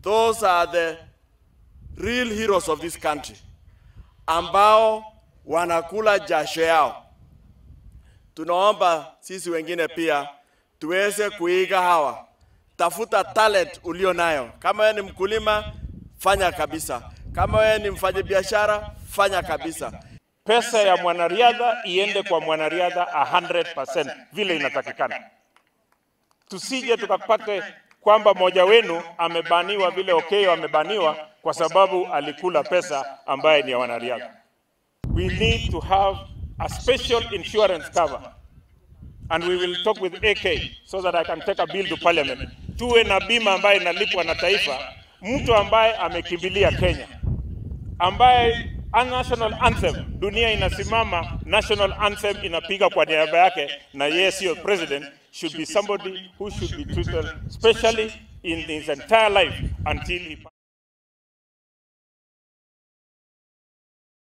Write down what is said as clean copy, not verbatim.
Those are the real heroes of this country ambao wanakula jasho yao. Tunaomba sisi wengine pia tuweze kuiga hawa. Tafuta talent ulio nayo. Kama wewe ni mkulima, fanya kabisa. Kama wewe ni mfanyabiashara, fanya kabisa. Pesa ya mwanariadha iende kwa mwanariadha 100% vile inatakikana. Tusije tukapate kwamba mmoja wenu amebaniwa vile Okeyo amebaniwa kwa sababu alikula pesa ambaye ni ya wanariadha. We need to have a special insurance cover, and we will talk with AK so that I can take a bill to parliament. Tuwe na bima ambaye inalipwa na taifa, mtu ambaye amekimbilia Kenya, ambaye a national anthem, dunia inasimama, national anthem inapiga kwa niaba yake, na yeye sio president, should be somebody who should be treated specially in his entire life until he